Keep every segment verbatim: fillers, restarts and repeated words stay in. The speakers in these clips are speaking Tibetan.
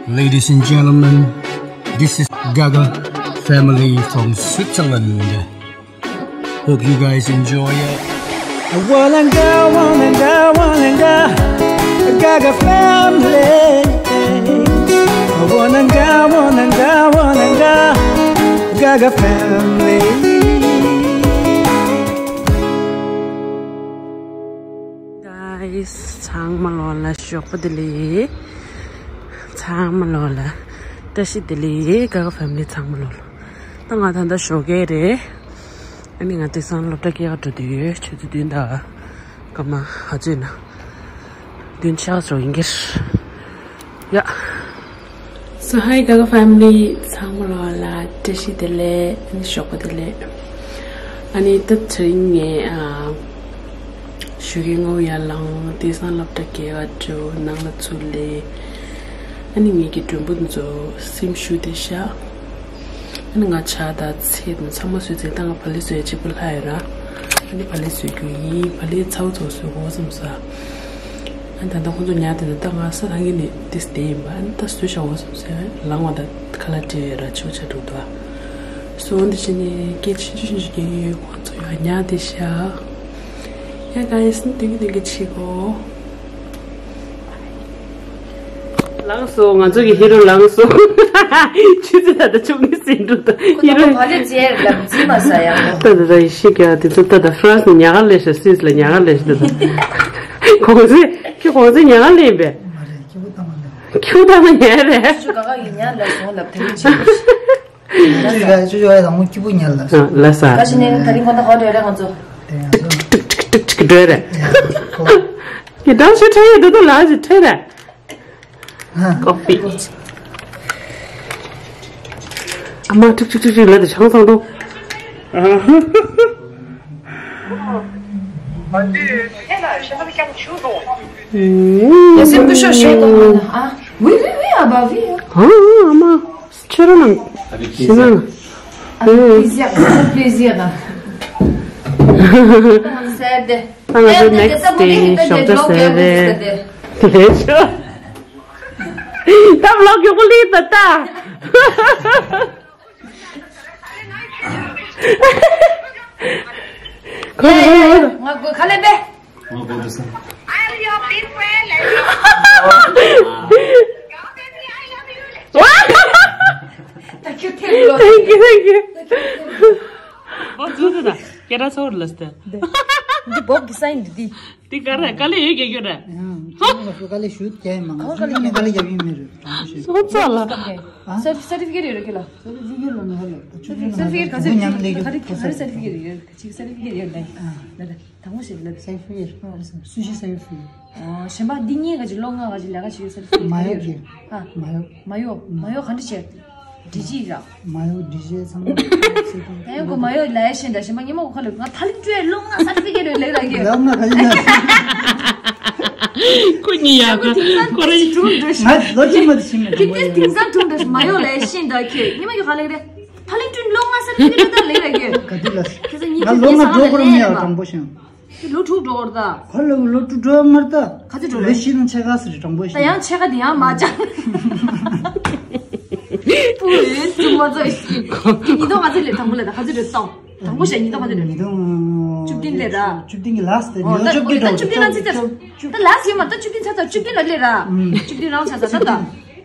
Ladies and gentlemen, this is Gaga family from Switzerland. Hope you guys enjoy it. Wananga, wananga, wananga, Gaga family. Wananga, wananga, wananga, Gaga family. Guys, ཚང་མ་ལོ་ལ་ཞོགས་པ་བདེ་ལེགས། ཚང་མ་ལོ་ལ་བཀྲ་ཤིས་བདེ་ལེགས། Gaga family ཚང་མ་ལོ་ལ། ད་ང་ད་ལྟ་ཞོགས་ཀས་རེད། ཨ་ནི་ང་དེང་སང་སློབ་གྲྭ་སྐྱེལ་ག་འགྲོ་དུས་ཡོད། ཆུ་ཚོད་བདུན་དང་སྐར་མ་ཧ་ཅོས་ན་བདུན་ཆགས་འགྲོ་ཡིན་གྱི་རེད། ཡ། So hi Gaga family, ཚང་མ་ལོ་ལ་བཀྲ་ཤིས་བདེ་ལེགས། ཨ་ནི་ཞོགས་པ་བདེ་ལེགས། ཨ་ནི་ད་དེ་རིང་ངས་ཨ་ཞོགས་ཀས་སྔ་པོ་ཡར་ལངས། དེང་སང་སློབ་གྲྭ་སྐྱེལ་ག་འགྲོ། ནང་ལ་ཚུར་སླེབས། ཨ་ནི་ངེད་ཀྱི་མགྲོན་པོ་ཚོ་སེམས་ཤུགས་དེ་ཤ། ཨ་ནི་ང་ཇ་དང་ཚལ་དང་ཚང་མ་བཟོས་ཚར། ད་ང་བག་ལེབ་བཟོ་ཡ་གཅིག་པོ་ལྷག་ཡོད་ར། ཨ་ནི་བག་ལེབ་བཟོ་རྒྱུ་ཡིན། བག་ལེབ་ཚ་པོ་ཚ་པོ་བཟོ་དགོས་བསམ་ས། ཨ་ནི་ད་ལྟ་ཁོང་ཚོ་ཉལ་བསྡད་འདུག་ད་ང་ས་ཐང་གི་ནས་ཏིས་བསྡད་ཡིན་པ། ཨ་ནི་ད་བཟོས་བཞག་དགོས་བསམ་ས། ལངས་པ་ད་ཁ་ལག་སྤྲད་ཡོད་ར། ཆུ་ཆ་འགྲོ་འདུག་ཨ། སོ་འདི་བྱས་ནས་སྐད་ཆུང་ཆུང་ཞིག་རྒྱག་གི་ཡོད། ཁོང་ཚོ་ཡང་ཉལ་བསྡད་ཤག་ཡ་guys, ནི་དེ་གི་དེ་གི་བྱེད་དགོས། ལགས་སོ། ང་ཚོ་གི་ཧི་རོ་ལངས་སོ། ཆུ་ཚོད་ད་ལྟ་བཅུ་གཉིས་ཟིན་འགྲོ་ད། ཁོ་ཧི་རོ་ད་བག་ལེབ་བྱས་ལབ་རྩིས་མ་ཟ་ཡ། ད་ད་ད་ཡེ་ཤེས་ཀྱི་དེ་ཚོ་ད་ད་ཧྥ་རན་སི་ནས་ཉལ་ཁ་སླེབས་ཤག་སུད་སི་ལ་ཉལ་ཁ་སླེབས་ཤག་ད་ད་གོང་ཚེ་ཁྱོད་གོང་ཚེ་ཉལ་ཁ་སླེབས་པས། མ་རེད། ཁྱེད་བུ་ད་མ་ཉལ། ཁྱེད་བུ་ད་མ་ཉལ་རེད། ཁྱོད་ག་ག་ཡིན་ཉལ་ལ་སོང་ལབ་དེ་རིང་བྱས། ཅོ་ཅོ་ཡ་དང་མོ་སྐྱིད་པོ་ཉལ་ལ། ཨ་ལ་ས། ད་ཅི་ནས་ད་རིང་ཁོ་ན་ཧོ་ཏེལ་རེད་ང་ཚོ། དེ་ང་ཚོ། ཏིག་ཏིག་ཏིག་ཏིག་འགྲོ་རེད། ཡ་ཁོ། ཡི་དམ་ཞིག་ཁྲ་ཡི་དུ་དུ་ལ་ཞིག་ཁྲ་རེད། ཨ། ཀོ་ཕི། ཨ་མ་ཏིག་ཏིག་ཏིག་ཏིག་ལ་དུ་ཆང་ཚང་དུ། Il y a cette bouche à chat dans mon... Ah, oui, oui, oui, ah bah oui, hein. ཨ་མ། ཁྱོད་རང་ནང་། ཞི་ན། Avec plaisir, avec plaisir. ཟེར་ཏེ། ད་ང་ཚོ་next day་ཞོགས་ཇ་ཟས་རེད། དེ་ཆོ། ད་བློག་མགྱོགས་པོ་ལི་ད་ད། ཁོ་ཡ་ཡ་ཡ། ང་གོ་ཁ་ལེ་པེ། ང་གོ་འདི་སང་། Thank you, thank you. ཨོ་ཙུ་ཙུ་ད། སྐད་གྲགས་ཚོར་ལ་སྟེ། འདི་བོབ་ཀྱི་སའིན་འདི་འདི། འདི་ག་རེ་དཀའ་ལས་ཡོད་རྒྱག་རྒྱུ་རེད། ཡང་ཁྱེད་རང་ལ་དཀའ་ལས་ཞུ་རྒྱག་ཡིན་མ། ང་ཚོ་ནས་དཀའ་ལས་རྒྱག་ཡིན་མེད་རེད། དྲང་པོ་བཤད། སོ་ཙ་ལ། ཨ། སར་སར་ཊི་ཕི་ཀེཊ་ཡོད་རེད་ཁྱེད་ལ། སར་ཊི་ཕི་ཀེཊ་ལ་ནི་ཧ་ལས། ཆུ་ཚོད་སར་ཊི་ཕི་ཀེཊ་ག་ཚོད་ཉམས་ལེགས་ག་རེ་ག་རེ་སར་ཊི་ཕི་ཀེཊ་ཡོད། གཅིག་སར་ཊི་ཕི་ཀེཊ་ཡོད་ལ། ཨ། ལ་ལ་དང་པོ་ཞིག་ལ། སར་ཊི་ཕི་ཀེཊ་སུ་ཞིག་སར་ཊི་ཕི་ཀེཊ། ཨོ་གཞན་པ་འདི་གཉིས་ག་ཅིག་ལོ་ལྔ་ག་ཅིག་ལས་ཀ་བྱེད་ཡོད་སར་ཊི་ཕི་ཀེཊ་མ་ཡོད་ཀྱི། ཨ། མ་ཡོད། མ་ཡོད་མ་ཡོད་ག་འདྲ་བྱས། འབྲི་གཅིག་ར། མ་ཡོད་འབྲི་གཞས་ཚང་མ་ཚིག་ཐུང་། ད་ཡང་ཁོ་མ་ཡོད་ལབ་ཡ་ཤེས་འདྲ་ཞིམ་པ་ཉི་མ་གོ་ཁ་ལོས་ང་ཐ་ལིང་ཀྲུའེ་ལོ་ང་སར་ཊི་ཕི་ཀེཊ་ཡོད་ལེགས་ལ་གི། ལོ་ང་ག་ལི་ན། ཁོ་གཉིས་ཡག་ག་ཁོ་རེ། ང་ལོ་གཅིག་མ་དེ་ཤེས་མེད། ཁྱེད་ཀྱིས་དེང་སང་དུང་འདྲ་ཞིག་མ་ཡོད་ལབ་ཡ་ཤེས་འདྲ་ཁྱེད་ཉི་མ་གི་ཁ་ལེགས་རེད། ཐ་ལིང་ཀྲུའེ་ལོ་ང་སར་ཊི་ཕི་ཀེཊ་ད་ལེགས་ལ་གི། ག་དུས་ལ། ཁྱེད་ཚོ་གཉིས་ང་ལོ་ལྔ་འགྲོ་དགོས་རེད་མེད་ཡ་དྲང་པོ་བཤད། ཁྱེད་ལོ་དྲུག་འགྲོ་བར་ད། ག་ལོ་ལོ་དྲུག་འགྲོ་མར་ད། ག་ཚོད་འགྲོ་རེད། ལོ་བཞི་དང་ཕྱེད་ཀ་ཟེར་དྲང་པོ་ཞིག་ད་ཡང་ཕྱེད་ཀ་དེ་ཡང་མ་ཅང་། པུ་ཨེ་ཙུ་མ་ཙོ་ཞིག་ཉིས་སྟོང་ག་ཚོད་ལས་དང་པོ་ལ་ད་ག་ཚོད་འགྲོ་སོང་། དང་པོ་ཞིག་ཉིས་སྟོང་ག་ཚོད་འགྲོ། ཉིས་སྟོང་བཅུ་བདུན་ལས་ར། བཅུ་བདུན་གི་ལ་སི་ཊི་ལོ་ད་བཅོ་བརྒྱད་འགྲོ། ད་བཅུ་བདུན་ལ་ཙི་ཙི། ད་ལ་སི་ཊི་ཡིན་མ་ད་བཅུ་བདུན་ཚར་ཚར་བཅུ་བདུན་ལ་སླེབས་ར། བཅུ་བདུན་རང་ཚར་ཚར་ད་ད།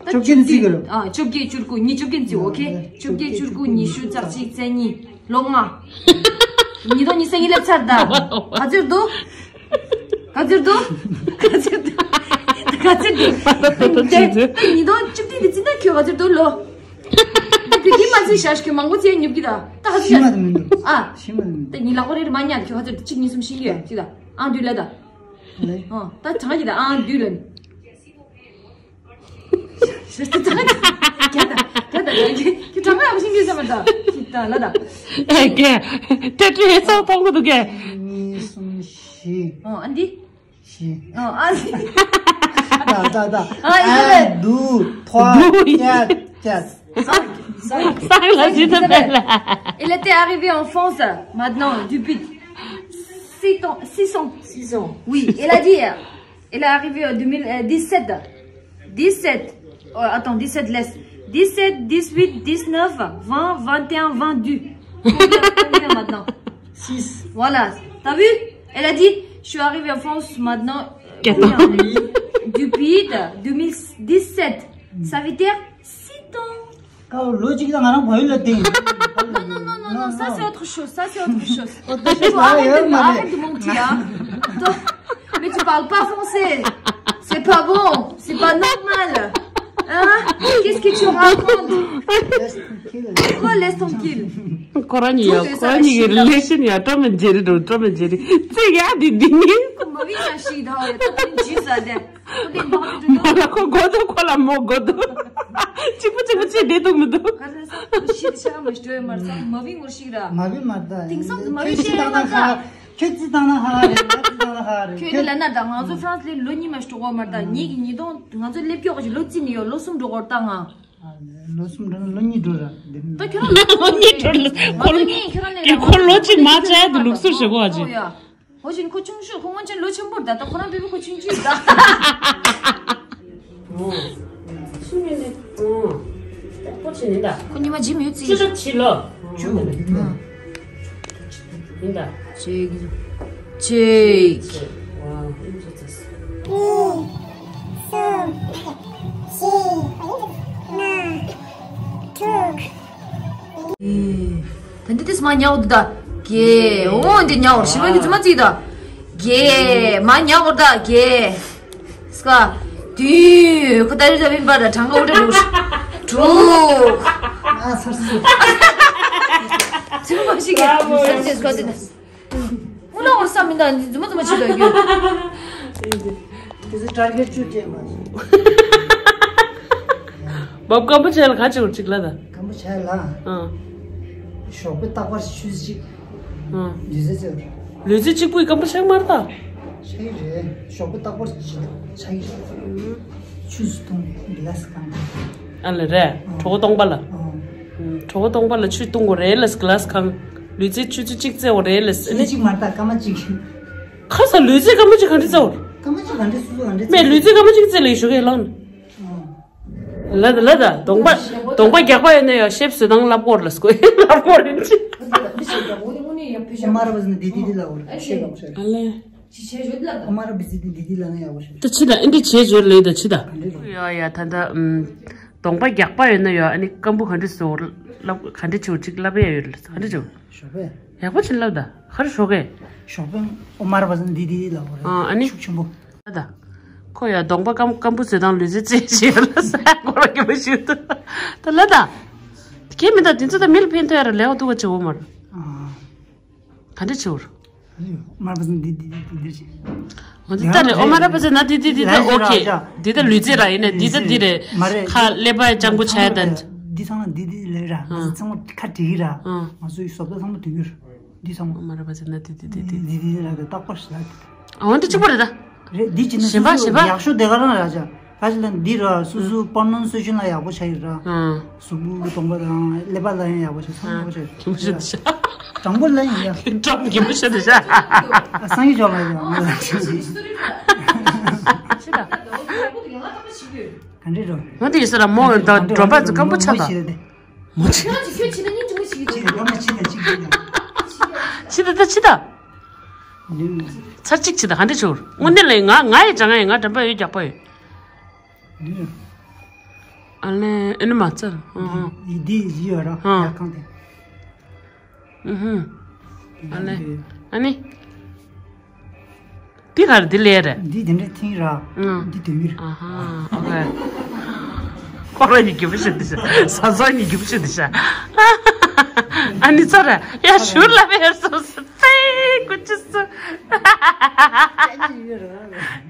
བཅོ་བརྒྱད་ནི་བརྩི་གི་རེད། ཨ། བཅོ་བརྒྱད་བཅུ་དགུ་ཉི་ཤུ་བཅུ་བདུན་བརྩི། ཨོ་ཁེ། བཅོ་བརྒྱད་བཅུ་དགུ་ཉི་ཤུ་རྩ་གཅིག་རྩ་གཉིས། ལོ་ལྔ། ཉིས་སྟོང་ཉི་ཤུ་རྩ་གཉིས་སླེབས་ཚར་ད། ག་ཚོད་འདུག་ག་ཚོད་འདུག་ག་ཚོད་འདུག་ག་ཚོད་འདུག་དེ་ཉིས་སྟོང་བཅུ་བདུན་དེ་བརྩིས་ན་ཁྱོད་ག་ཚོད་འདུག་ལོ། དེ་གི་མ་བརྩིས་ཤག་ཁྱོད་མང་པོ་བརྩིས་ཉོབ་ཀྱི་ད། ད་ག་ཚོད་ཤི་མ་ཤག་དེ་མི་འདུག་ཨ། ཤི་མ་དེ་མི་འདུག་ད་ཉིས་ལག་པ་རེ་རེ་མ་ཉར་ཁྱོད་ག་ཚོད་གཅིག་གཉིས་གསུམ་ཤི་གི་ཡོད་ཅི་ད། ཨང་བདུན་ལ་ད། ལེ། ཨང་ད་གྲངས་ཀྱི་ད་ཨང་བདུན་ལ། ཞེས་ཏེ་གྲངས་ཀ་ཅི། རྒྱ་དང་རྒྱ་དང་རྒྱ་གི་གྲངས་ཀ་ཡག་པོ་ཤེས་ཀྱི་ཡོད་ས་མ་རེད་ད། ཅི་ད་ལ་ད། ཨེ་ཀེ། ཏེ་ཏྲི་ཧེ་སོ་ཕོང་གི་འདུག་གེ། གཉིས་གསུམ་བཞི། ཨོ་ཨ་འདི། བཞི། ཨོ་ཨ་འདི། ད་ད་ད། ཨ་ཡིན་ད། Un, deux, trois, quatre, quatre. Cinq, cinq. Cinq ལ་ཅི་ད་མེད་ལ། Il était arrivé en France, maintenant, depuis six ans, six ans. Six ans. Oui, il a dit, euh, il est arrivé en deux mille dix-sept. Dix-sept. Oh, attends, dix-sept, laisse. Dix-sept, dix-huit, dix-neuf, vingt, vingt et un, vingt-deux. Combien, combien maintenant ? Six. Voilà. T'as vu ? Elle a dit, je suis arrivée en France maintenant. Quatre ans. Combien ? Depuis de deux mille dix-sept. Ça veut dire sept ans. ཀའོ་ལོ་གཅིག་ལ་ང་རང་བལ་ཡུལ་ལ་བསྡད་ཡིན། Non, non, non, non, non, ça c'est autre chose, ça c'est autre chose. Toi, arrête de, arrête de mentir, hein. Toi, mais tu parles pas français. C'est pas bon, c'est pas normal. Hein ? Qu'est-ce que tu racontes ? Laisse tranquille. Quoi, laisse tranquille ? ཁོ་རང་གཉིས་ཡ། ཁོ་རང་གཉིས་ཀྱི་relation ཡ་Tom and Jerry འགྲོ། Tom and Jerry ཚིག་ཡ་འདི་འདི་ནི། མ་བི་ཡ་ཤི་ད་ཡ་ད་ཏིན་ཇི་ས་དེ། མོ་ལ་ཁོ་དགོས་འདུག་ཁོ་ལ་མོ་དགོས་འདུག་གཅིག་པུ་གཅིག་པུ་བྱེད་བསྡད་འདུག་མི་འདུག་མ་བི་ངོར་ཞིག་ར། མ་བི་མ་ད། དེང་སང་མ་བི་ཤེས་ཡོད་མ་ད། ཁྱོད་ཅི་བཏང་ན་ཧ་ཧ་རེད། ང་ཅི་བཏང་ན་ཧ་ཧ་རེད། ཁྱོད་ཁྱོད་ལ་ན་ད་ང་ཚོ་ཧྥ་རན་སི་ལ་ལོ་གཉིས་མ་ཞིག་འགྲོ་གོ་མ་ད། ཉིད་ཀྱི་ཉིས་སྟོང་ང་ཚོ་སླེབས་ཀྱོག་ལོ་རྩིས་ནས་ཡོད། ལོ་གསུམ་འགྲོ་གོ་ད་ང་། ལོ་གསུམ་འགྲོ་ན་ལོ་གཉིས་འགྲོ་ར། ད་ཁྱོད་རང་ལོ་གཉིས་འགྲོ་ལ་ཁོ་ལོ་ཁྱོད་རང་ལས་ཁོ་ལོ་གཅིག་མ་བྱས་དུ་ལུགས་སྲོལ་ཞེ་གོ་བ་ཅི། འོ་ཡ། འོ་བཞིན་ཁོ་ཆུང་ཤོས་ཁོ་སྔོན་ཆད་ལོ་ཆེན་པོར་ད། ད་ཁོ་རང་བེ་བི་ཁོ་ཆུང་ཆུང་ད། ཨོ། ཆུང་ནས་ནས། ཨོ། ད་ཁོ་ཆེ་ནས་ད། ཁོ་ཉི་མ་ཇི་མི་ཡོད་ཙི། ཆུ་ཚོད་ཕྱི་ལོ། བཅུ། ཡིན་ད། གཅིག་གཅིག་ཨོ། གཉིས། གསུམ། བཞི། ལྔ། དྲུག་ད་འདི་ཏིས་མ་ཉའོ་འདི་ད། གེ། འོ་འདི་ཉའོ་ཞི་བ་གི་ཙི་མ་ཙི་ད། གེ། མ་ཉའོ་ད་གེ། སྐ། དུས། ཁོ་ད་རི་ད་བིན་པ་ད་གྲངས་ཀ་འོ་འདྲ་འདུག་དྲུག་ཨ་སར་སི། ཙི་མ་ཞིག་གེ། སར་སི་སྐ་ཏི་ན། ཨུ་ན་འོ་ས་མི་ད་འདི་ཙི་མ་ཙི་མ་ཞིག་ད་གེ། དེ་ཚོ་དྲ་རྒྱ་བཅུ་བཅས་མ་བབ་སྐམ་པོ་བྱས་ལ་ག་ཅིག་བར་ཅིག་ལ་ད། སྐམ་པོ་བྱས་ལ། ཨང་། ཞོགས་པའི་རྟག་པར་ཆུ་ཚོད་གཅིག་ཨང་། ལུས་རྩལ་རྩེ་བར། ལུས་རྩལ་གཅིག་པུས་སྐམ་པོ་ཆགས་མར་ད། ཆགས་ཀྱི་རེད། ཞོགས་པའི་རྟག་པར་ཆུ་ཆགས་ཀྱི་རེད། ཆུ་ཚོད་སྟོང་གི་ལ་སི་གང་། ཨ་ལ་རེད། གྲོད་ཁོག་སྟོང་པ་ལ། ཨང་། གྲོད་ཁོག་སྟོང་པ་ལ་ཆུ་བཏུང་དགོས་རེད་ལ་སི་གི་ལ་སི་གང་། ལུས་རྩལ་ཆུ་ཚོད་གཅིག་རྩེ་བ་རེད་ལ་སི། ཆུ་ཚོད་གཅིག་མར་ད་སྐར་མ་གཅིག་ཁ་ས་ལུས་རྩལ་སྐར་མ་གཅིག་གང་འདྲ་རྩེ་བ། སྐར་མ་གཅིག་གང་འདྲ་སུ་སུ་གང་འདྲ་རྩེ། མེད་ལུས་རྩལ་སྐར་མ་གཅིག་རྩེ་ལ་ཡི་ཞོགས་ཀས་ལངས། ལ་ད་ལ་ད་གདོང་པ་གདོང་པ་རྒྱགས་པ་ཡོད་ན་ཡང་ཤེབ་བཟོས་དང་ལབ་སྐོར་ལ་སྐོར་ལབ་སྐོར་རིན་ཆེ། མ་ར་བ་ཟིན་དེ་དེ་དེ་ལ་འོར་ཤེ་ལབ་ཤེ། ཨ་ལེ། མ་ར་བ་ཟིན་དེ་དེ་དེ་ལ་ན་ཡག་པོ་ཤེ། ད་ཕྱི་ད་ཨིན་དེ་བྱེད་བརྗོད་ལེ་ད་ཕྱི་ད། ཡ་ཡ་ད་ད་གདོང་པ་རྒྱགས་པ་ཡོད་ན་ཡང་ཨ་ནི་སྐམ་པོ་ག་འདྲ་བཟོ་ལབ་ག་འདྲ་བྱེད་ཅིག་ལབ་ཡ་ཡོད་ལ་ག་འདྲ་བྱེད། ཞོགས་པས། ཡག་པོ་ཕྱིན་ལབ་ད་ག་རེ་ཞོགས་ཀས། ཞོགས་པས་ཨོ་མ་ར་བ་ཟིན་དེ་དེ་ལ་འོར། ཨ་ནི་ཤུགས་ཆེན་པོ། ད། ཁོ་ཡ་གདོང་པ་སྐམ་སྐམ་པོ་བཟོས་དང་ལུས་རྩལ་རྩེད་བྱེད་ལ་ས་ཡ་སྐོར་གྱི་མི་ཞིག་ཏུ། ད་ལ་ད། ཁྱེད་མི་ད་དེ་ཚོ་ད་མི་ལ་ཕན་ཐོགས་ཡ་ར་ལེགས་འདུག་ག་ཅི་འོ་མར། ག་འདྲ་བྱེད་འོར། མར་པ་སང་འདི་འདི་འདི་འདི་འདི་ཅི། འོ་འདི་ད་རེད། ཨོ་མ་ར་པ་ཟེར་ན་འདི་འདི་འདི་ད་ལས་ཨོ་ཁེ། ར་འདི་ད་ལུས་རྩལ་ར་ཡིན་ན་འདི་ད་འདི་རེད། མ་རེད། ཁ་ཀླད་པ་སྤྱང་པོ་ཆགས་ད། འདི་ཚང་མ་འདི་འདི་ལས་ར། ང་ཚོ་ཚང་མ་ཁ་བྲིས་ར། ང་ཚོ་ཡི་བཟོ་ལྟ་ཚང་མ་དུས་འགྱུར། འདི་ཚང་མ། ཨོ་མ་ར་པ་ཟེར་ན་འདི་འདི་འདི་འདི། འདི་འདི་ལ་རྟག་པར་ཞིག་ལ། འོ་འདི་གཅིག་པ་རེད་ད། རེད། འདི་ཅི་ན་གཞན་པ་སོ་སོ་གཞན་པ། ཡག་ཤོས་དེ་ག་རང་ར་ཅག་ཕ་ཞིག་ལ་འདི་ར་སོ་སོ་པར་སྣོན་སོ་ཆུན་ལ་ཡག་པོ་ཆགས་ཡོད་ར། ཨང་། གཟུགས་པོ་གདོང་པ་དང་ཀླད་པ་ལ་ཡང་ཡག་པོ་ཆགས། ཚང་མ་ཡག་པོ་ཆགས་ཡོད། གྲོགས་པོ་ལ་ཡང་ཡག་གྲོགས་གི་པོ་ཆགས་འདི་ཤ། ཨ་སང་གི་ཅོག་ལ་ཡང་ང་ལ་ཆགས་ཤིག་ཆི་ད། ག་འདྲེ་རོ། ང་དེ་ཡི་སོ་ལ་མོ་ད་གྲོགས་པ་ཚོ་སྐམ་པོ་ཆགས་ད། མོ་ཆི། ཁྱོད་ཁྱོད་ཁྱི་ན་སྙིང་རྗེ་མོ་ཞིག་གི་ཆི་རེད། ཨ་མ་ཆི་ད་ཆི་གི་ཡང་། ཆི་ད་ད་ཆི་ད། ཚར་གཅིག་ཆི་ད་ག་འདྲ་བྱུར། དངོས་གནས་ལ་ང་ང་ཡི་ཅང་ང་ཡི་ང་དྲན་པ་ཡོད་རྒྱག་པ་ཡོད། ཨ་ལེ་ཨེ་ནི་མ་ཚར། ཨ་ཧ། འདི་འདི་ཡོད་ར། ཨ། ཡག་གང་དེ། ཨུ་ཧུ། ཨ་ལེ། ཨ་ནི། འདི་ག་རེ་འདི་ལས་རེད། འདི་དེ་འདྲ་ཐིང་ར། ཨང་། འདི་དོན་མིར། ཨ་ཧ། ཨོ་ཁེ། ཁོ་ར་ཉི་གི་པོ་ཤི་འདི་ཤ། ས་ས་ཉི་གི་པོ་ཤི་འདི་ཤ། ཨ་ནི་ཚ་ར་ཡ་ཞུར་ལ་བེར་སོ་སོ་ཏེ་ཀུ་ཅི་སོ།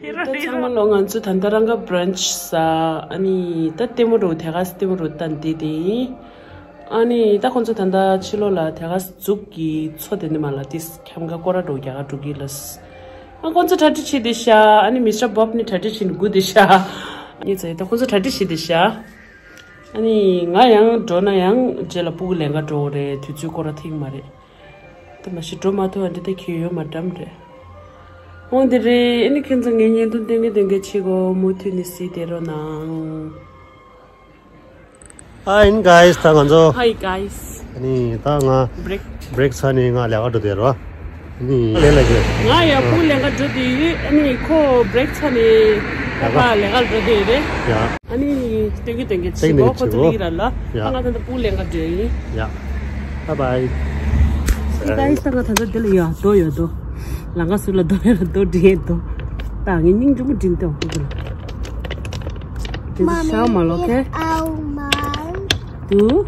ད་ཚང་མ་ལོ་ང་ཚོ་ད་ལྟ་རང་ག་བྷ་རན་ཆི་ཟ། ཨ་ནི་ད་ལྟད་མོ་འགྲོ་དེ་ག་ལྟད་མོ་འགྲོ་ད་འདི་དེ་ཡིན། ཨ་ནི་ད་ཁོང་ཚོ་ད་ལྟ་ཕྱི་ལོགས་ལ་དེ་ག་འཛུགས་ཀྱི་མཚོ་དེ་ནི་མ་ལ་ཏིས་ཁྱམས་ཀ་སྐོར་ར་འགྲོ་རྒྱ་གར་འགྲོ་གི་ལ། ཨ་ཁོང་ཚོ་གྲ་སྒྲིག་བྱེད་དེ་ཤ། ཨ་ནི་མི་སི་ཊར་བོབ་ནི་གྲ་སྒྲིག་བྱེད་ནི་སྒུག་དེ་ཤ། ཨ་ནི་ཚེ་ད་ཁོང་ཚོ་གྲ་སྒྲིག་བྱེད་དེ་ཤ། ཨ་ནི་ང་ཡང་འགྲོ་ན་ཡང་རྗེས་ལ་སྤུ་གུ་ལེན་ག་འགྲོ་རེད། དུས་ཚོད་སྐོར་ར་ཐིག་མ་རེད། ད་མ་གཞི་འགྲོ་མ་ཐུབ་པ་འདི་ད་ཁྱོད་ཡོད་མ་འགྲམ་རེད། འོང་དེ་རེད། ཨ་ནི་ཁྱེད་ཚོ་ངའི་བརྙན་ཐུང་སྟོན་གི་སྟོན་གི་ཕྱི་གོ་མུ་མཐུད་ནི་གཟིགས་དེ་རོ་ནང་། Hi guys, ད་ང་ཚོ། Hi guys. ཨ་ནི་ད་ང་break break ཚར་ནས་ང་ལས་ཀ་འགྲོ་བསྡད་རོ། ཨ་ནི་ལས་ལ་གི། ང་ཡང་སྤུ་ལས་ཀ་འགྲོ་བསྡད་ཡོད། ཨ་ནི་ཁོ་break ཚར་ནས་ལས་ཀ་ཕར་ལས་ཀ་འགྲོ་བསྡད་ཡོད་རེད། ཡ། ཨ་ནི་སྟོན་གི་སྟོན་གི་བྱེད་ཀྱི་ཁོ་ཚོ་ལི་ར་ལ། ཡ། ད་ང་ད་ལྟ་སྤུ་ལས་ཀ་འགྲོ་ཡིན། ཡ། Bye bye. Hey guys, ད་ང་ད་ལྟ་འདི་ལ་ཡ་རྡོ་ཡོད་རྡོ། ལང་ཀ་སུ་ལ་རྡོ་ཡོད་རྡོ་འདྲེན་རྡོ། ད་ངའི་སྙིང་རྗེ་མོ་འདྲེན་ཏེ་འོང་གི་ལ། This is Mommy, Shawarma, okay? Is our mom. Do?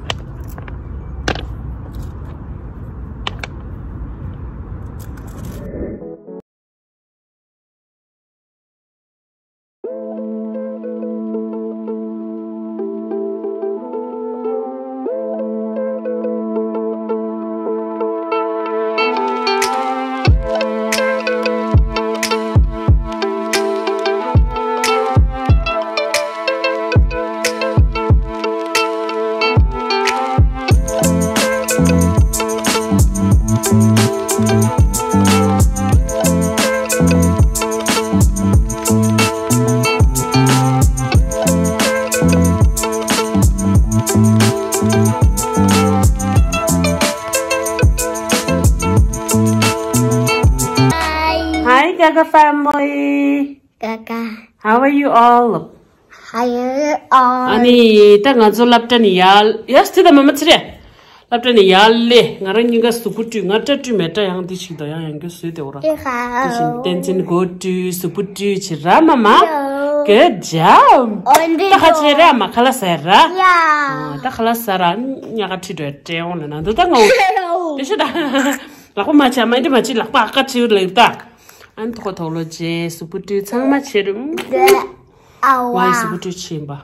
Hi, Gaga family. Gaga. How are you all? Hi, all. ཨ་ནི་ད་ང་ཚོ་སློབ་གྲྭ་ནས་ཡར་ཡར་སྟེ་ད་མ་མ་ཚེ་རེད། སློབ་གྲྭ་ནས་ཡར་ལས་ང་རང་གཉིས་ཀ་གཟུགས་པོ་བཀྲུས། ང་སྐྲ་བཀྲུས་མེད། སྐྲ་ཡང་འདི་ཞིག་དང་ཡང་ཡང་སྐྱར་བཟོས་ཏེ་འོ་ར། དེ་བཞིན་བསྟན་འཛིན་མགོ་བཀྲུས། གཟུགས་པོ་བཀྲུས་བྱེད་ར་མ་མ། Good job. ད་ཁ་ཆེ་ར་མ་ཁ་ལ་ཟེར་ར། ད་ཁ་ལ་ཟེར་ར་ཉག་ག་ཁྲི་འགྲོ་སྤྲད་འོང་ལ་ན་འདུག་ད་ངོ་། དེ་ཤི་ད་ལག་པ་མ་ཆ་མ་འདི་མ་ཅི་ལག་པ་ཨ་ཀ་ཆེ་ལ་ཡོད་ད། ཨན་ཐོག་ཐོག་ལོ་རྗེ་གཟུགས་པོ་བཀྲུས་ཚང་མ་བྱེད་རུང་། ཨ་ཝ། ཝའི་གཟུགས་པོ་བཀྲུས་ཕྱིན་པ།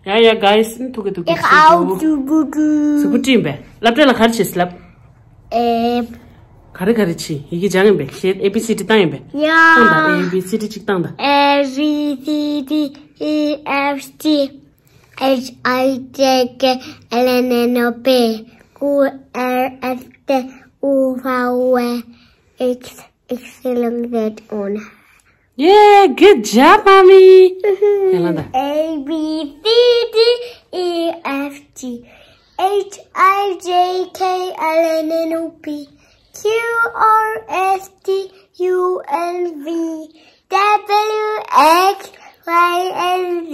ཡ་ཡ་guys, ཐུག་གི་ཐུག་གི་ཨེ་ཁ་ཨའུ་ཐུག་གི་གཟུགས་པོ་བཀྲུས་ཡིན་པས། སློབ་གྲྭ་ལ་ག་རེ་བྱེད་སླབ། ཨེ། ག་རེ་ག་རེ་བྱེད་ཡི་གེ་སྦྱང་ཡིན་པས། ཤེས་ཨེ་བི་སི་ཌི་བཏང་ཡིན་པས། ཡ། བཏང་དང་། ཨེ་བི་སི་ཌི་གཅིག་བཏང་དང་། A B C D E F G H I J K L M N O P Q R S T U V W X Y Z on. Yeah, good job, mommy. ཡང་ལ་ད། A B C D E F G H I J K L M N O P Q R S T U V W X Y Z.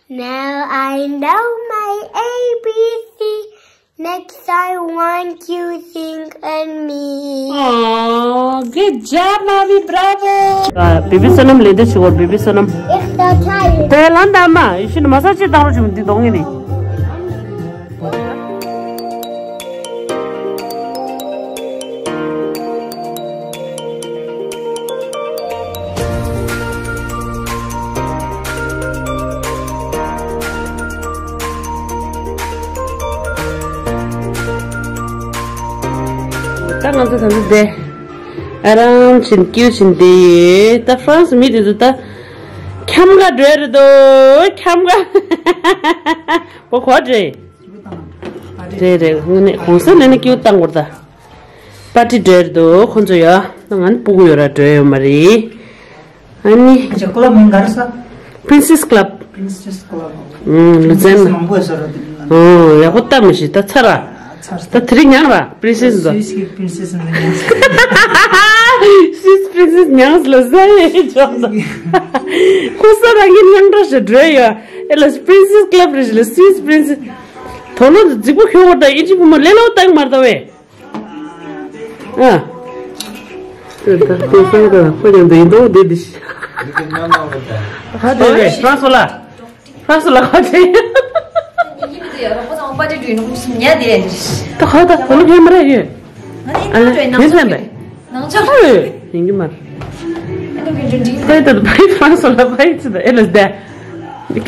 Now I know my A B C. Next I want you sing and me. Oh, good job, mommy. Bravo. Baby Sonam ལེ་དེ་ཆུ་བོར། Baby Sonam. It's the time. དེ་ལ་འདམ་མ་ཡིན་ཤི་ནི་མ་ས་ཅི་དང་རུ་ཆུ་འདི་གཏོང་ངེ་ནི། ད་ང་ཚོ་ད་ཚོ་བསྡད། ཨ་རམ་ཕྱིན་སྐྱིད་ཕྱིན་བསྡད་ཡོད། ད་ཧྥ་རན་སི་མི་དེ་ཚོ་ད་འཁྱམ་ག་འགྲོ་རེད་དོ། འཁྱམ་ག་པོ་གོ་འདྲེ། རེད་རེད། དངོས་གནས་གོང་ས་ནས་ནི་སྐྱིད་བཏང་བར་ད། པར་ཊི་འགྲོ་རེད་དོ་ཁོ་ཚོ་ཡ། ད་ང་ནི་སྤུ་གུ་ཡོད་ར་འགྲོ་ཡོད་མ་རེད། ཨ་ནི། ཁྱོད་ཀླབ་མིང་ག་རེ་ཟེར། Princess Club. Princess Club. ཨུམ། ལུ་ཙན། མང་པོ་ཟེར་ར་དེ་ལ། ཨོ། ཡག་པོ་ལྟ་མི་ཤེས་ད་ཚར་ར། ཚར་ད་དེ་རིང་ཉང་ར་Princess འདོ། Swiss གི་Princess ནི་ཉང་། Swiss Princess ཉང་ལ་ཟ་ཡེ་ཅོག་ད། ཁོ་ས་ར་ངའི་ཉང་འདྲ་ཞིག་འགྲོ་ཡོད། ཨེ་ལ་Princess Club རེ་ཞིག་ལ་Swiss Princess། དོ་ལོ་འདི་རྫིག་པོ་ཁྱོད་བར་ད་ཨིན་ཇི་བུ་མོ་ལེ་ལོ་བཏང་མར་ད་བས། ཨ། ད་ལྟ་སང་ད་ཁོ་ཀྱང་འདི་འདུག་འདི་འདི་ཤི། ཧ་དེ་རེད་ཧྥ་རན་སོ་ལ། ཧྥ་རན་སོ་ལ་ཁ་ཆེ། ད་ཁ་ད་ཁོ་ལ་ཁྱེད་མ་རེད་ཡོད། ཨ་ལེ་མི་ཟན་པས། ཡིན་གྱི་མ་རེད། ད་ད་ཧྥ་རན་སོ་ལ་ཕ་ཡི་ཚི་ད་ཨེ་ལ་སྡེ།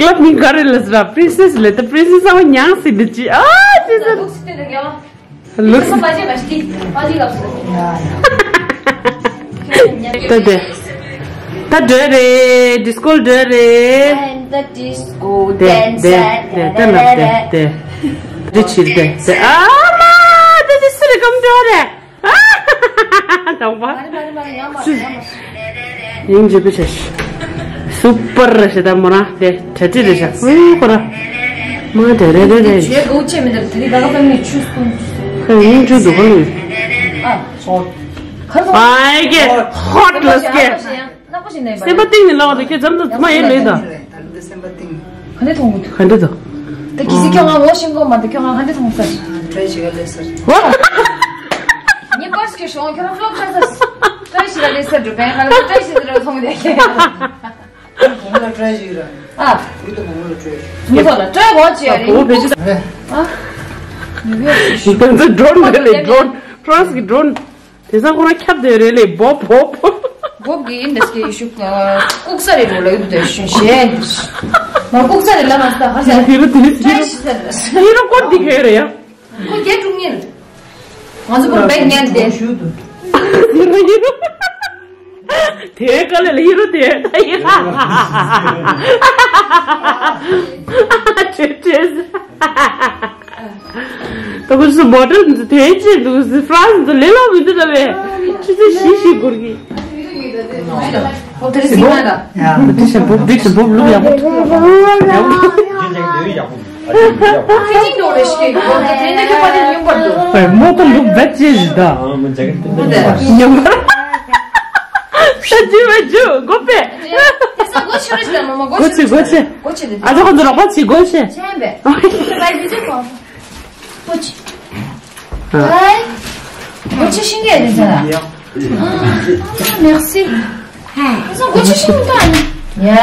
ཀླབ་མིང་ག་རེ་ལ་ཟེར་ར་Princess ལ་ད་Princess ཨ་བ་ཉང་སི་འདི་ཅི་ཨ་ཅི་ཟེར། Looks. ད་དེ། ད་འགྲོ་རེད། ཌི་སྐོ་འགྲོ་རེད། And the disco dancer. དེ་དེ་དེ་ན་དེ་དེ། དེ་ཕྱིར་དེ་དེ། ཨ་མ། དེ་དེ་སུ་རེད་ཀམ་འགྲོ་རེད། དང་པ། ཡིན་ཇི་པི་ཆ་ཤི། སུ་པར་རེད་ཤི་ད་མོ་རང་དེ་གྲ་སྒྲིག་རེད་ཤག་ཧུ་ཁོ་ར། མ་དེ་རེད་རེད་རེད། ཇོའི་གོ་ཅེས་མི་འདུག་དེ་རིང་ད་ག་ཕེབས་ནས་ཆུ་སྐུམ། ཁ་ཡིན་ཆུ་འདུག་ག་ལུས། ཨ། ཨ་ཡེ་ཧོ་ཊི་ལ་སྐད། ནག་པོ་ཞིག་ནས་པ། སེམས་པ་གཏིང་ནས་ལབ་པ་དེ་ཁྱོད་འཛམ་དུ་མ་ཡེ་ལེ་ད། ད་ལྟ་སེམས་པ་གཏིང་། ག་འདྲ་མཐོང་གི་འདུག་ག་འདྲ་འདུག་ད་གི་སི་ཁྱོད་ང་ངོ་ཤེས་ཀྱི་མ་འདུག་ཁྱོད་ང་ག་འདྲ་མཐོང་ས། ཊ་རའི་བྱེད་ག་ལས་སར། ཝ། ངའི་པར་སི་ཁྱོད་ཤོང་ཁྱོད་རང་ཕློབ་ཆགས་ས། ཊ་རའི་བྱེད་ག་ལས་སར་འགྲོ་བན་ག་ལ་ཊ་རའི་བྱེད་ཟེར་ར་མཐོང་མི་བསྡད་ཁྱེད། གོང་ལ་ཊ་རའི་བྱེད་ར། ཨ། ཡིད་དུ་གོང་ལ་ཊ་རའི་བྱེད། མི་ཐོག་ལ་ཊ་རའི་གོ་ཅི་ཡ་རེད། ཨོ་བེ་ཅི། ཨ། ཡི་ག་ཚོ་ཌོ་རོན་རེད་ལེ། ཌོ་རོན། ཕ་རན་སི་གི་ཌོ་རོན། དེང་སང་ཁོ་རང་ཁྱབ་བསྡད་རེད་ལེ། བོབ་བོབ། བོབ་གི་ཡིན་འདྲ་སྐད་ཤུགས། ལྐུགས་ས་རེད་རོ་ལ་ཡོད་དེ་ཤུ་ཤེ། མ་ལྐུགས་ས་རེད་ལ་མ་ས་ཧ་ས། ཧི་རོ་དེ་ཧི་རོ། ཧི་རོ་ཀོ་འདི་ག་རེད་ཡ། ཁོ་རྒྱ་ཀྲུང་ཉིན། ང་ཚོ་ཁོ་བེག་ཉན་ཏེ། ཧི་རོ་ཧི་རོ། དེ་ག་ལེ་ལ་ཧི་རོ་དེ་ད་ཡིན། ཁྲེ་ཁྲེ། ད་ཁོ་ཚོ་མོ་ཊ་དེ་ཅི་འདུག་ཕ་རན་སི་དུ་ལེ་ལོ་མི་འདུག་ད་བས། ཆུ་ཚོད་བཞི་བཞི་འགོར་གི། ཨོ་དེ་རེད་སྲིད་ན་ད། ཡ་དེ་ཤ་བོབ་དེ་ཤ་བོབ་ལུག་ཡག་པོ་འདུག་ཡག་པོ་འདུག་ཕ་ཅིང་དུ་རེ་ཤི་གི་གོ་དེ་དེ་ནས་ཁྱོད་པ་དེ་ཉུང་པར་འདུག་བས་མོ་ཏོ་ལུག་བེད་ཅེས་ཞིག་ད། ཨ་མ་ཇེ་ཀེ་ཊི་ཉུང་པར། ས་ཅི་བ་ཅུ་གོ་པས། དེ་ས་གོ་ཆེ་རེད་ད་མ་མ་གོ་གོ་ཆེ་ཆེ་གོ་ཆེ། གོ་ཆེ་དེ། ཨ་ཅག་ཁོ་ཚོ་རོགས་པ་ཆེ་གོ་ཆེ། ཆེན་པས། ཨ། ད་ཡི་ཅི་གོ། གོ་ཆེ། ཨ། ཨ། གོ་ཆེ་ཤིང་གི་རེད་ཟེར། ཨ། མེག་སི། ཨ་ས་གོ་ཆེ་ཤིང་གི་ཡ། ཨ་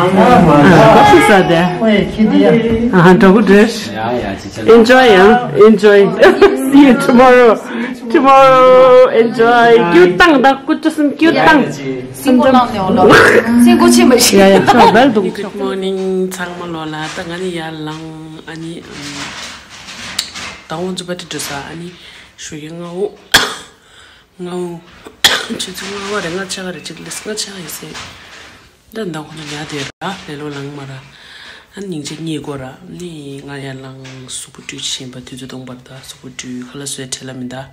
མ་མ། ཨ་གོ་ཆེ་ས་དེ། ཨ་འགྲོ་གི་འདུག་ཡ་ཡ་ཅི་ཆ། Enjoy, yeah, enjoy. See you tomorrow. Tomorrow, enjoy. ཀྱུ་བཏང་ད་ཀུ་ཅུ་སུམ་ཀྱུ་བཏང་། སིང་གོ་ལང་ནས་འོ་ལོ། སིང་གོ་ཆེན་པོ་ཞིག་ཡ་ཡ་ཆོག་བལ་འདུག Good morning ཚང་མ་ལོ་ལ། ད་ང་ནི་ཡར་ལངས། ཨ་ནི་ད་འོང་ཚུ་པ་ཏི་འགྲོ་ས། ཨ་ནི་ཞོགས་ཀྱི་ང་འོ་ང་འོ་ཆུ་ཚོད་ལྔ་པ་རེད། ལྔ་ཆ་ག་རེད། ཅིག་ལས་ལྔ་ཆ་ག་ཡོད་སྲིད། ད་ད་ཁོ་ཚོ་ཉལ་བསྡད་ར། ལེ་ལོ་ལངས་མ་ར། ཨ་ནི་སྙིང་རྗེ་གཉིད་ཁུག་ར། ནི་ང་ཡར་ལངས་གཟུགས་པོ་བཀྲུས་ཕྱིན་པ། དུས་ཚོད་སྟོང་པར་ད་གཟུགས་པོ་བཀྲུས། ཁ་ལག་བཟོས་བྲེལ་ལ་མི་འདའ། ཨ་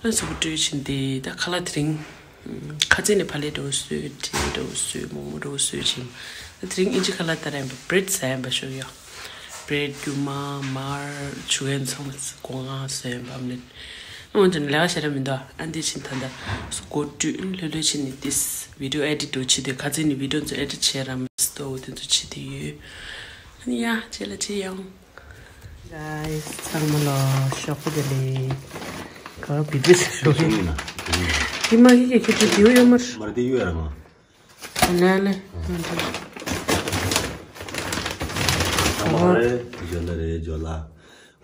གཟུགས་པོ་བཀྲུས་ཕྱིན་ཏེ་ད་ཁ་ལག་དེ་རིང་ཁ་རྩང་ནས་ཕ་ལེ་འདྲ་བོ་བཟོས། ཏྲེ་འདྲ་བོ་བཟོས། མོག་མོག་འདྲ་བོ་བཟོས་ཕྱིན། ད་དེ་རིང་ཨིན་ཇི་ཁ་ལག་ལྟར་ཡིན་པ་བྷི་རེཌ་ཟ་ཡིན་པ་ཞོག་ཡོ། བྷི་རེཌ་རྒྱུ་མ་མར་ཆུ་ཡན་ཚང་མ་སྒོ་ང་བཟོས་ཡིན་པ་ཨམ་ལེ། ཨོ་ཅན་ལས་ཀ་བྱེད་ར་མི་འདུག་ཨ་འདི་ཕྱིན་ད་ད་སྒོ་བཀྲུས། ལྷོད་ལྷོད་ཕྱིན་ནས་ཏིས་བི་ཌི་ཡོ་ཨེ་ཌིཊ་འདྲ་བོ་བྱེད་དུས། ཁ་རྩང་ནས་བི་ཌི་ཡོ་ཚོ་ཨེ་ཌིཊ་བྱས་ར་མ་སྟོ་དེ་ཚོ་བྱེད་དུས་ཡོད། ཨ་ནི་ཡ་རྗེས་ལ་ཅི་ཡོང་། Guys ཚང་མ་ལོ་ཞོགས་པ་བདེ་ལེགས། ག་བི་ཌི་ཡོ་ཞིག་ཞོགས་ཀྱི་ཡིན་ན། ཡིན་མ་ཡིན་གྱི་ཁྱེད་ཚོ་བི་ཌི་ཡོ་ཡོད་མ་རེད། མ་རེད་དེ་ཡོད་ར་མ། ལེ་ལེ། ཨ་མ་རེད། ཇོ་ལ་རེད། ཇོ་ལ།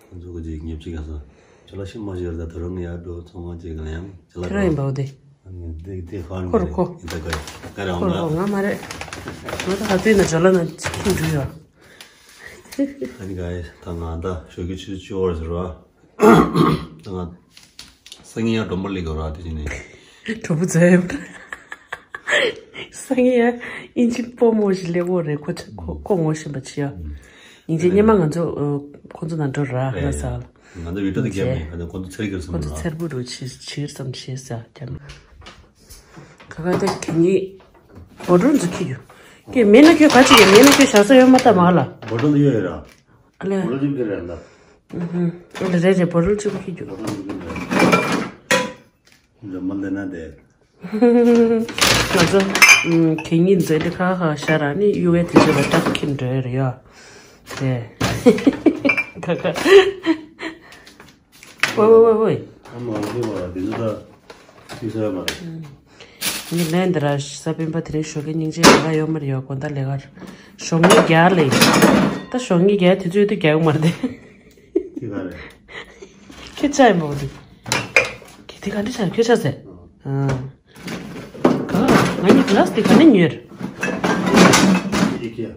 ཁོང་ཚོ་གི་ཅིག་ཉེབ་ཅིག་ག་སོ། ཇོ་ལ་ཤི་མ་ཤི་ར་ད་ད་རུང་ཡར་འགྲོ་ཚང་མ་ཅིག་ག་ལ་ཡང་ཇོ་ལ། ཁྱེད་རང་ཡིན་པའོ་དེ། ཨ་ནི་དེ་དེ་ཧོན་ཁོ་ར་ཁོ། ཡིན་ད་ག་ག་ར་ཁོ་ར་ཁོ་ང་མ་རེད། ང་ད་ཧ་ཏུ་ན་ཇོ་ལ་ན་ཅིག་ཁྱིམ་འགྲུལ་ཡོད། ཨ་ནི་ག་ཡེ་ད་ང་ད་ཞོགས་ཀྱི་ཆུ་ཚོད་བཅུ་པར་ཟེར་བ། ང་སང་ཉིན་ཡང་སྒྲོལ་མ་སླེབས་དགོས་ར་དེ་བྱས་ནས། གྲོགས་པོ་ཚོ་ཡོད་པ། སང་ཉིན་ཡང་ཨིན་ཇི་སྤོ་མོ་ཞིག་སླེབས་ཡོད་རེད། ཁོ་ཁོ་ཁོ་ངོ་ཤེས་པ་བྱས་ཡ། ཉིན་རྗེས་སྔོན་མ་ང་ཚོ་ཁོ་ཚོ་ནང་འགྲོ་ར་ང་ས་ལ། ང་ཚོ་བི་ཌི་ཡོ་དེ་རྒྱབ་ནས་ང་ཚོ་ཁོ་ཚོ་འཚེར་གྱི་རེད་བསམ་ཁོ་ཚོ་ར། འཚེར་པོ་རུ་བྱེད་བྱེད་བསམ་བྱེད་ས་རྒྱབ་ན། ཁ་ཁ་དེ་གད་སྙིགས་བོ་ཊལ་ཚོ་ཁྱེར་རྒྱུ། ཀྱེ་མེད་ན་ཁྱོད་ག་ཅིག་ཡོད། མེད་ན་ཁྱོད་བཞག་ས་ཡོད་མ་ད་མ་ལ། བོ་ཊལ་ཡོད་ཡོད་ར། ཨ་ལས། བོ་ཊལ་ཅིག་ཁྱེར་ར་ལ། ཨ་ལས་རེད་རེད། བོ་ཊལ་ཅིག་ཁྱེར་རྒྱུ། བོ་ཊལ་ཅིག་ཁྱེར་ར། འཇམ་མ་འདི་ན་དེ། ང་ཚོ་གད་སྙིགས་མཛད་དེ་ཁ་ཁ་ཤར་ར་ནི་གཡུག་གའི་དེ་ཚོ་ལ་སྐྲག་གིན་འགྲོ་ཡ་རེད་ཡ། དེ། ཁ་ཁ། ཝེ་ཝེ་ཝེ་ཝེ། ཨ་མ་ཨ་ཁུ་བ་དེ་ཚོ་ད་ཤི་ས་ཡོད་མ་རེད། ངས་ལན་འདི་ར་ས་སྤེན་པ་དེ་རིང་ཞོགས་ཀའི་སྙིང་རྗེ་ལས་ཀ་ཡོད་མ་རེད་ཡོད་དགོང་དག་ལས་ཀར་ཞོགས་ངེས་རྒྱག་ལེ། ད་ཞོགས་ངེས་རྒྱག་དུས་ཚོད་དུ་རྒྱག་ཡོད་མ་རེད་དེ། དེ་ག་རེད། ཁྱོད་ཅག་ཡིན་པ་འོ་དེ། ཁྱོད་དེ་ག་འདྲ་ཆགས་ཁྱོད་ཆགས་ཟེར། ཨ། ག་ག་ང་གཉིས་ག་ལ་སི་དེ་ག་ནས་ཉོས་རེད། ཡེ་ཁྱི་ཡ།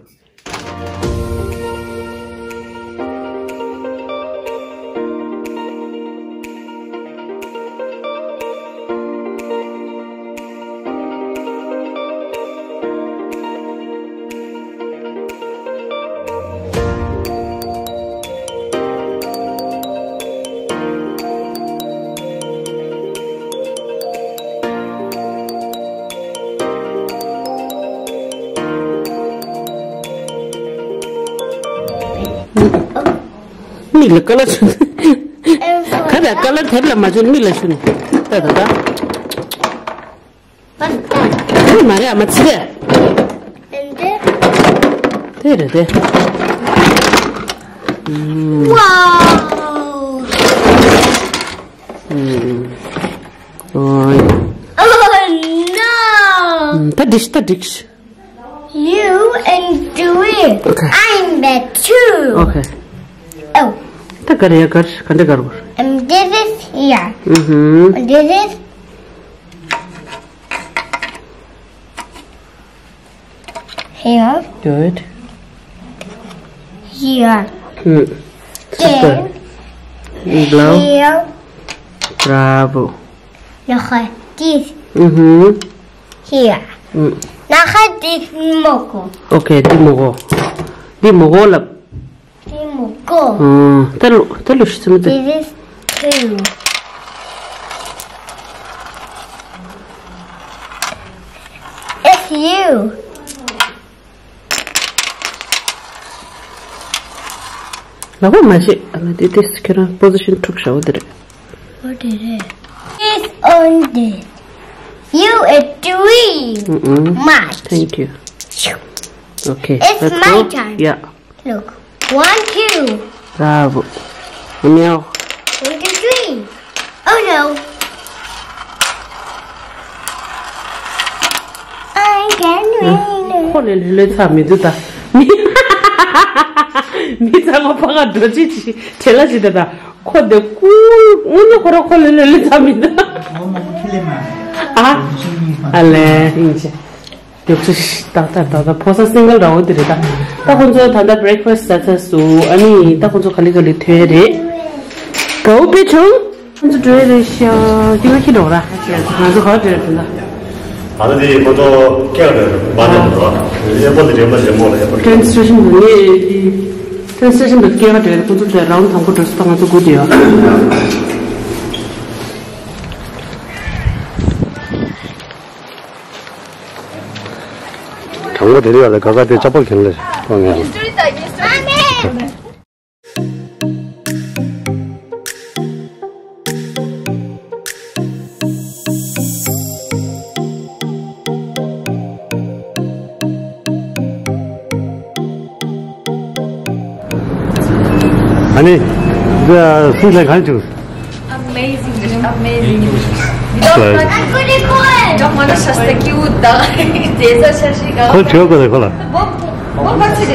མིག་ལ་ཀ་ལར་བྱུགས། ཁ་ད་ཀ་ལར་དེབ་ལ་མ་བྱུགས་མིག་ལ་བྱུགས་ནས་ད་ད་ད། What's that? དེ་མ་རེད་ཨ་མ་ཚིག་རེད། And then དེ་རེད་དེ། Wow! ཨོའི། Oh no! ད་འགྲིགས་ད་འགྲིགས། You and do it. Okay. I'm bad too. Okay. Oh. ད་ག་རེ་ཡ་གར་ག་འདྲ་གར་བར། And this is here. Mm-hmm. And this is here. Good. Here. Mm. Super. Then glow. Here. Bravo. Now this. Mm-hmm. Here. Mm. Now this མོ་གོ། Okay, འདི་མོ་གོ། འདི་མོ་གོ་ལབ། འདི་མོ་གོ། ཨ། ད་ལོ་ད་ལོ་ཤི་ཚུལ་མི་དེ། This is two. It's you. ལག་པ་མ་བྱེད། ཨ་ལ་དེ་དེ་ཁྱེད་རང་པོ་ཟི་ཤན་འཁྲུག་ཤག་འོ་དེ་རེད། What is it? It's on this. You are doing Mm-mm. much. Thank you. Okay, it's let's my go. Turn. Yeah. Look. One, two. Bravo. Meow. One, two, three. Oh no. I can win. ཁོ་ལས་ལས་ལས་ཚར་མི་འདུག་ད། མི་མི་ཚང་མ་ཕ་ག་འགྲོ་ཅི་ཅི་བྲེལ་ལ་ཅི་ད་ད། ཁོ་དེ་ཀུ་དངོས་གནས་ཁོ་ར་ཁོ་ལས་ལས་ལས་ཚར་མི་འདུག་ཨ། ཨ་ལས་ཡིན་ཅི། དེ་ཚོ་ཏག་ཏག་ཏག་ཏག་ཕོ་གསར་སིང་གལ་འདྲ་བོ་དེ་རེད་ད། ད་ཁོ་ཚོ་ད་ལྟ་བྷི་རེག་ཕ་སི་ཟ་ཚར་སོང་། ཨ་ནི་ད་ཁོ་ཚོ་ག་ལེ་ག་ལེ་ཐོན་རེད། དགའ་བོ་དཔེ་བྱུང་། ཁོ་ཚོ་འགྲོ་ཡ་རེད་ཤག་ཅི་ལ་ཁྱི་འགྲོ་ར། ང་ཚོ་ག་བ་འགྲོ་ཡ་རེད་ད། ད་ལྟ་དེ་ཁོ་ཚོ་སྐད་ག་འགྲོ་ཡ་རེད། མ་འགྲོ་འགྲོ། ཨེ་པོ་དེ་རེད་མ་རེད་མོ་ལ་ཨེ་པོ་ཊེན་སི་ཊེ་ཤན་དུ་ངས་ཊེན་སི་ཊེ་ཤན་དུ་སྐད་ག་འགྲོ་ཡ་རེད། ཁོ་ཚོ་ཚོས་རའུན་ཌི་དང་པོ་འགྲོ་སོང་། ད་ང་ཚོ་སྒུག་བསྡད་ཡོད། དྲང་པོ་དེ་རིགས་ལ་ག་ག་དེ་ལྕགས་པོ་གྱོན་ལེ་གཏོང་ངེས། ཨ་ནི། འདི་སུས་ལས་གང་བྱུང་། Amazing, amazing. Right. Don't want to just the cute. There's a shashi. ཁོ་བྱོས་དགོས་རེད་ཁོ་ལ། What, what, what's it?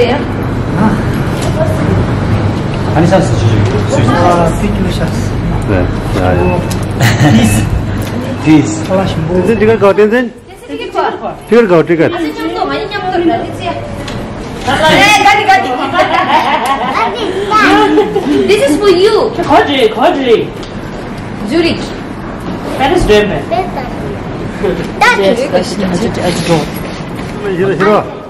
ཨ་ནི་ཤ་སི་ཅི་ཅི། ཨ། པི་ཀྱུ་ཤ་སི། ཡ་ཡ། Peace. Peace. བསྟན་འཛིན་ཊི་ཀེཊ་ག་བ། བསྟན་འཛིན། ཊི་ཀེཊ་ག་བ། ཊི་ཀེཊ། This is for you. ག་བ་རེད། ག་བ་རེད། Zurich. Paris འགྲོ་མེད། ད་ཞི་རོ་ཞི་རོ།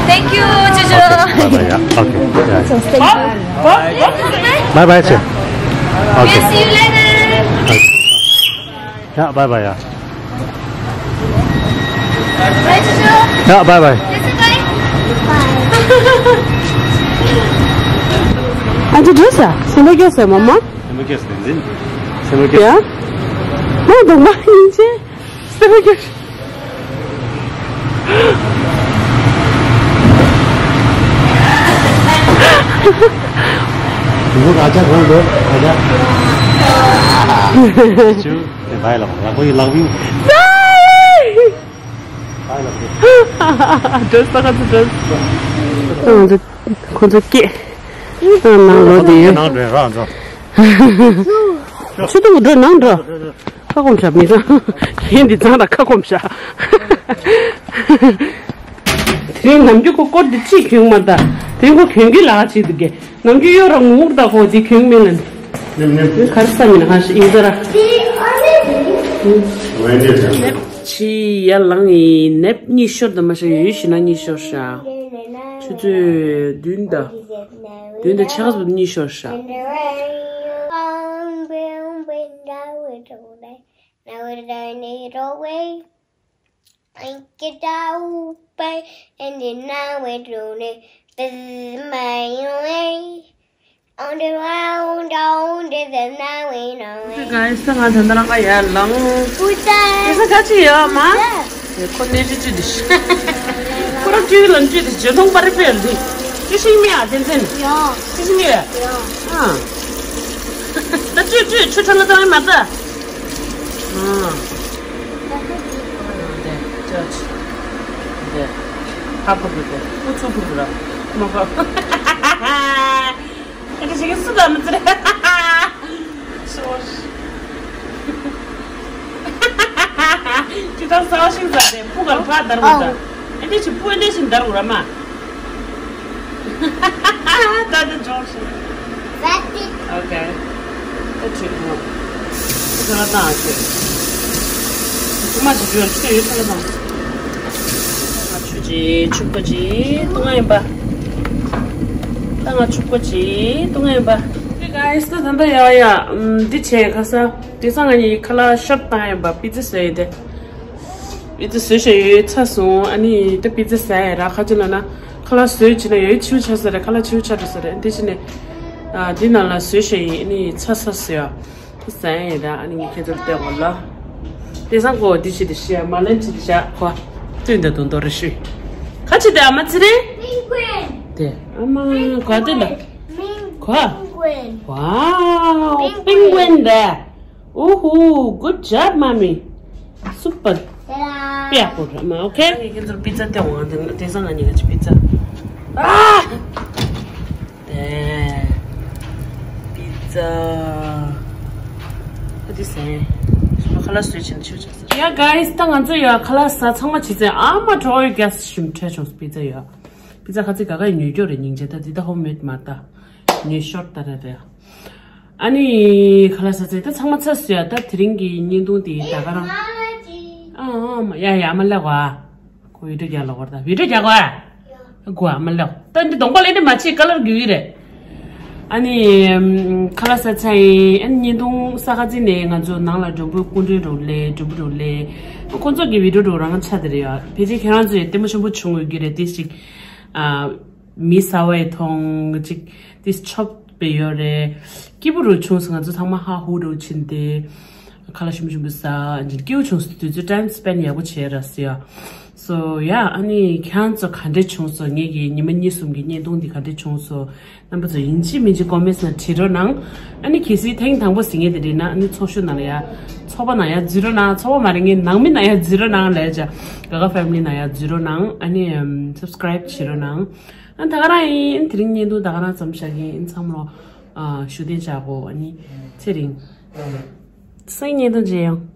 Thank you, Jojo. Bye bye, yeah. Okay. Yeah. Bye bye, sir. Okay. We'll see you later. Yeah, bye bye, yeah. Bye, Jojo. Yeah, bye bye. Yes, bye. Auntie, dress, ah? Sandal, yes, sir, mama. Sandal, yes, sir. Sandal, yes. Yeah. No, the one in there. སེམས་སྐྱོ། ང་ཚོ་ཨ་ཅག་གང་འདུག་ཨ་ཅག་ཅུ། དེ་བའི་ལག་ལག་པ་ཡི་ལག་པིང་། འགྲོ་ས་ག་ཚོད་འགྲོ། ང་ཚོ་ཁོ་ཚོ་སྐད་ནང་ལོག་དེ་ཡོད། ནང་འགྲོ་ར་ང་ཚོ། ཆུ་དུང་འགྲོ་ནང་འགྲོ། ཁ་སྐོམ་ཤག་མི་ཚང་། གཞན་འདི་ཚང་ལ་ཁ་སྐོམ་ཤག་དེ་རིང་ནམ་རྒྱུན་ཁོ་སྐོར་འདི་གཅིག་གྱོན་མ་ད། དེ་རིང་ཁོ་གྱོན་གྱི་ལག་ཅིག་འདུག་གས། ནམ་རྒྱུན་གཡོ་ར་ངུར་ད་ཁོ་འདི་གྱོན་མིན་ལ། ག་རེ་ས་མིན་ཧ་ཤི་ཨིན་ཟ་ར། ཕྱི་ཡར་ལངས་ཡིན། ནེབ་གཉིད་ཤོར་དང་མ་ཤོར། ཡོད་ཞུ་ན་གཉིད་ཤོར་ཤག་ཆུ་ཚོད་བདུན་དང་བདུན་དང་ཕྱེད་ཀ་ཙམ་གཉིད་ཤོར་ཤག Guys, ད་ང་ད་ལྟ་རང་ག་ཡར་ལངས། པུ་ཏ། དེ་ས་ག་ཅི་ཡོད་མ། ཁོ་ནས་ཅི་ཅི་དེ་ཤི། ཁོ་རང་ཅི་ལ་ཅི་དེ་ཇེ་ཐོང་པར་པེར་དེ། ཅི་ཤིང་མི་ཨ་དེ་ཚན། ཡོ། ཅི་ཤིང་ཡོད། ཡོ། ཨ། ད་ཅི་ཅི་ཆུ་ཁྲ་ལ་བཏང་ཡིན་མ་ད། ཨ། དེ་ཅི་ཅི། དེ། ཧ་གོ་གི་དེ། ཨུ་ཚུགས་གི་ར། མ་གོ། ཨེ་འདྲ་ཞིག་སུ་དང་མི་ཚེ་རེད། ཤོར། ཅི་ད་ས་ཞིག་ཟ་དེ་སྤུ་གར་ཕ་དར་བ་ད། ཨེ་འདྲ་ཞིག་སྤུ་ཨེ་འདྲ་ཞིག་དར་བ་ར་མ། ད་དེ་འཇོག་ཤིག་ཨོ་ཁེ། ད་ཅི་མོ། ཚ་ལ་བཏང་ཨ་ཅེ། ཚ་མ་ཅི་ཅོ་ཅི་ཡོད་ཚ་ལ་བཏང་། ང་ཆུ་ཅི་ཆུ་ཀོ་ཅི་བཏུང་ཡིན་པ། ད་ང་ཆུ་ཀོ་ཅི་བཏུང་ཡིན་པ། Hey guys, ད་ད་ད་ཡ་ཡ། འདི་བྱས་ཁ་ས། དེ་སང་ང་ཡི་ཁ་ལག་ཤོར་བཏང་ཡིན་པ། པི་ཙ་བཟོས་ཡིན་ཏེ། པི་ཙ་བཟོས་བཞག་ཡོད་ཚར་སོང་། ཨ་ནི་ད་པི་ཙ་ཟ་ཡ་ར། ཁ་ཅིག་ལ་ན་ཁ་ལག་བཟོས་བྱས་ན་ཡོད་ཆིའུ་ཆགས་ས་རེད། ཁ་ལག་ཆིའུ་ཆགས་འགྲོ་ས་རེད། དེ་བྱས་ནས་ཨ་འདི་ནང་ལ་བཟོས་བཞག་ཡིན། ཨ་ནི་ཚ་ས་ཟོས་ཡ། ད་ཟ་ཡ་ཡིན་ར། ཨ་ནི་ངས་ཁྱེད་ཚོར་སྟོན་གོ་ལ། དེ་སང་གོ་འདི་བྱས་དེ་ཤི་ཡ་མ་ལན་བྱས་དེ་བཞག་གོ། བཙུན་ད་དུང་དོ་རེ་ཤི། ཁ་ཅིག་དེ་ཨ་མ་ཚེ་རིང་། དེ་ཨ་མ་གོ་དེ་ལ་གོ། Wow, penguin དེ། Woohoo! Good job, mommy. Super. ཏ་ཌ། པི་ཡག་པོ་རེད་མ། ཨོ་ཁེ། ངས་ཁྱེད་ཚོར་པི་ཙ་སྟེར་འོང་། དེ་དེང་སང་ང་གཉིས་ཀྱི་པི་ཙ། ཨ། དེ། པི་ཙ། ཨ་དེ་ཟེར། ཞིམ་པོ་ཁ་ལག་བཟོས་ཕྱིན་ཆུ་ཆགས་ཟེར། Yeah, guys, ད་ང་ཚོ་ཡ་ཁ་ལག་ཟ་ཚང་མ་བྱས་ཚེ་ཨ་མ་གྲོགས་ཡོད་རྒྱ་ཞིམ་ཁྲལ་བྱུང་། པི་ཙ་ཡ། པི་ཙ་ཁ་ཚིག་ག་ག་ཉོས་སྐྱོ་རེད། སྙིང་རྗེ། ད་འདི་ད་ཧོམ་མེད་མ་ད། ཉོས་ཤོར་ད་ར་རེད། ཨ་ནི་ཁ་ལག་ཟ་ཚེ་ད་ཚང་མ་ཚ་སུ་ཡ། ད་དེ་རིང་གི་བརྙན་ཐུང་དེ་ད་ག་རང་། ཨ་ཨ་ཡ་ཡ་མ་ལབ་གོ་ཨ། ཁོ་བི་ཌིའོ་རྒྱག་ལ་གོ་ར། ད་བི་ཌིའོ་རྒྱག་གོ་ཨ། གོ་ཨ་མ་ལབ། ད་འདི་གདོང་པ་ལ་འདི་མ་བྱེད། ཀ་ལར་རྒྱུ་ཡི་རེད། ཨ་ནི་ཁ་ལག་ཟ་ཚར་ཡིན། ཨ་ནི་བརྙན་ཐུང་ས་ཁ་ཚིག་ནས་ང་ཚོ་ནང་ལ་མགྲོན་པོ་སྐུ་མགྲོན་རུ་ལས་མགྲོན་པོ་རུ་ལས། ཁོ་ཚོ་གི་བི་ཌིའོ་རུ་རང་ཆ་དེ་རེད་ཡ། ཕལ་ཆེར་ཁྱེད་རང་ཚོ་ཡི་ལྟད་མོ་ཆེན་པོ་བྱུང་འོས་ཀྱི་རེད། དེ་ཞིག་ཨ། མི་ཟ་བའི་མཐོང་ཅིག་དེ་ཆོབ་པའི་ཡོད་རེད། སྐྱིད་པོ་རུ་བྱུང་སོང་། ང་ཚོ་ཚང་མ་ཧ་ཧུ་རུ་ཕྱིན་ཏེ་ཁ་ལག་ཞིམ་པོ་ཞིམ་པོ་ཟ་ཅིག་སྐྱིད་པོ་བྱུང་སོང་། དུས་ཚོད་ཊའིམ་སི་པེན་ཌ་ཡག་པོ་བྱས་ར་ཟེར་ཡ། སོ་ཡ། ཨ་ནི་ཁྱེད་རང་ཚོ་ག་འདྲས་བྱུང་སོང་། ངེད་ཀྱི་ཉི་མ་གཉིས་གསུམ་གྱི་བརྙན་ཐུང་འདི་ག་འདྲས་བྱུང་སོང་། རྣམ་པ་ཚོ་ཡིན་གཅིག་མིན་གཅིག་ཀོ་མེན་ཊི་ནང་བྲིས་རོགས་གནང་། ཨ་ནི་གལ་སྲིད་ཐེངས་དང་པོ་གཟིགས་མཁན་དེ་འདྲ་ཡིན་ན་ཨ་ནི་ཚོགས་ཞུགས་ནང་ལ་ཡ། ཚོགས་པ་ནང་ཡ་འཛུལ་རོགས་གནང་། ཚོགས་པ་མ་རེད། ངའི་ནང་མི་ནང་ཡ་འཛུལ་རོགས་གནང་ལབ་བྱས། ག་ག་ཕེ་མི་ལི་ནང་ཡ་འཛུལ་རོགས་གནང་། ཨ་ནི་ཨམ་སབ་སི་ཀ་རའིབ་བྱེད་རོགས་གནང་། ཨ་ད་ག་རང་ཡིན། དེ་རིང་བརྙན་ཐུང་ད་ག་རང་ཙམ་བཞག་གི་ཡིན། ཚང་མ་ལོ་ཨ་བཞུགས་གདན་འཇགས་གོ་ཨ་ནི་ཚེ་རིང་། སང་ཉིན་བརྙན་ཐུང་མཇལ་ཡོང་།